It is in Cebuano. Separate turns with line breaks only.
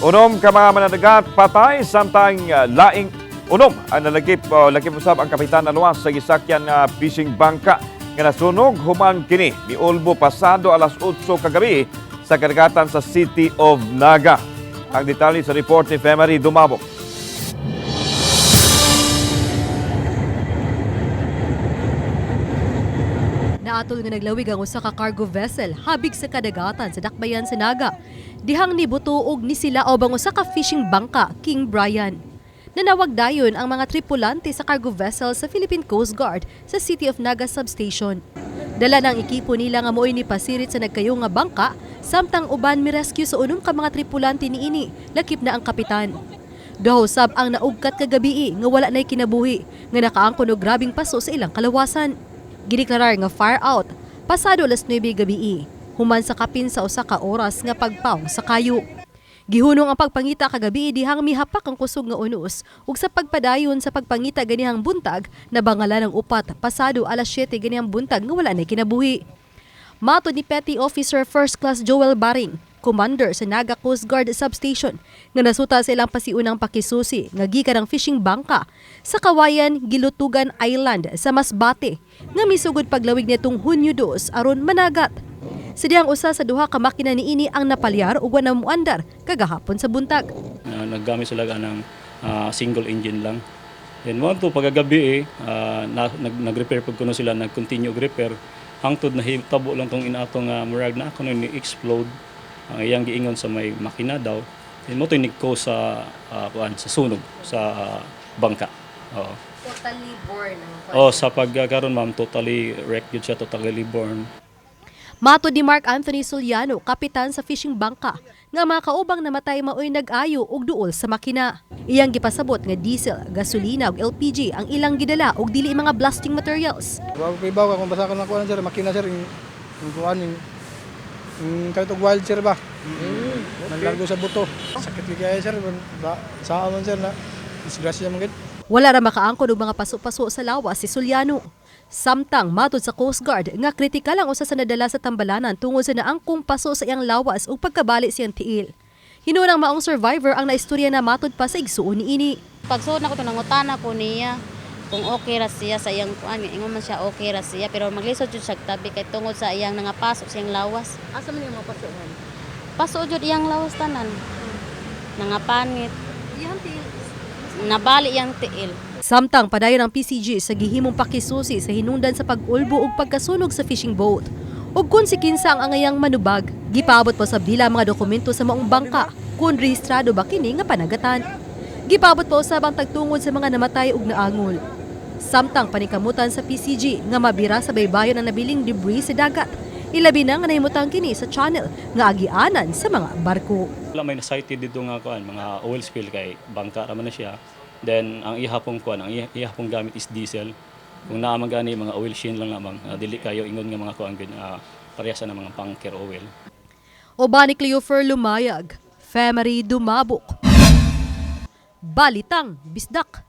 Unom ka mga mananagat patay samtang laing unom ang nalagip lakip usab ang kapitan na luwas sa gisakyan nga fishing bangka nga nasunog human kini miulbo pasado alas 8 kagabi sa kadagatan sa City of Naga. Ang detalye sa report ni Femery Dumabok.
Naatol nga naglawig ang usa ka cargo vessel habig sa kadagatan sa dakbayan sa Naga. Dihang nibuto og nisilaob ang usa ka fishing bangka, King Brian. Nanawag dayon ang mga tripulante sa cargo vessel sa Philippine Coast Guard sa City of Naga Substation. Dala ng ekipo nila nga mooy ni pasirit sa nagkayo nga bangka samtang uban mirescue sa unom ka mga tripulante niini, lakip na ang kapitan. Duha usab ang naugkat kagabii nga wala na'y kinabuhi nga nakaangkon og grabeng paso sa ilang kalawasan. Gideklarar nga fire out pasado alas 9 gabii, human sa kapin sa usa ka oras nga pagpawng sa kayo. Gihunong ang pagpangita kagabi dihang mihapak ang kusog nga unos ug sa pagpadayon sa pagpangita ganihang buntag, nabangalan ang upat pasado alas 7 ganihang buntag nga wala na'y kinabuhi. Matod ni Petty Officer First Class Joel Baring, Commander sa Naga Coast Guard Substation, nga nasuta sa ilang pasiunang pakisusi nga gikan ang fishing bangka sa Kawayan, Gilutugan Island sa Masbate, nga misugod paglawig nitong Hunyo 2 aron managat. Sa dihang usa sa duha ka makina niini ang napalyar ug wa na muandar kagahapon sa buntag.
Na naggamit sila ng single engine lang. Then mo to pagkagabi eh, nag-repair pag kuno sila, nag-continue og repair hangtod na hitabo lang tong inato nga murag na ako ni explode ang iyang giingon sa may makina daw. Then mo to nag-cause sa kuan sa sunog sa bangka. Oo.
Totally born.
Oh, sa pagkaron, ma'am, totally wrecked yun siya, totally born.
Matod ni Mark Anthony Soliano, kapitan sa fishing bangka, nga mga kaubang namatay maoy nag-ayo og duol sa makina. Iyang gipasabot nga diesel, gasolina ug LPG ang ilang gidala ug dili mga blasting materials.
Wa ko ibaw ka kung basta ko nakuha sir, makina sir, yung kuan yung kahit og wild sir ba. Naglargo sa buto. Sakit gyud kaayo sir, ba, sa man sir na disgrasya man gid.
Wala ra makaangkon og mga paso-paso sa lawas si Soliano. Samtang matod sa Coast Guard nga kritikal ang usa sa nadala sa tambalanan tungod sa naangkong paso sa iyang lawas ug pagkabali siyang tiil. Hinunang maong survivor ang naistorya na matod pa sa igsuon niini.
Pagsuod nako to, nangutana ko niya kung okay ra siya sa iyang kuan, ingon man siya okay ra siya, pero maglisod jud siya tabi kay tungod sa iyang nangapasok sa iyang lawas.
Asa man yung mga pasuhan?
Paso jud iyang lawas tanan. Nangapanit,
Iyang tiil.
Nabali iyang tiil.
Samtang padayon ang PCG sa gihimong pakisusi sa hinungdan sa pag-ulbo ug pagkasunog sa fishing boat. Ug kung si kinsa ang angayang manubag, gipaabot pa sa dila mga dokumento sa maong bangka kung rehistrado ba kini nga panagatan. Gipaabot pa usab ang tagtungod sa mga namatay ug naangol. Samtang panikamutan sa PCG nga mabira sa baybayon ang nabiling debris sa dagat. Ilabi na nga nahimutang kini sa channel nga agianan sa mga barko.
Wala may na-sighted dito nga kuan mga oil spill kay bangka ra man na siya. Then ang ihapong kuan, ang ihapong gamit is diesel. Kung naa man gani mga oil sheen lang lamang, dili kayo ingon nga mga kuan gud parehas na mga bunker oil.
Uban ni Cleofer Lumayag, Femery Dumabok. Balitang Bisdak.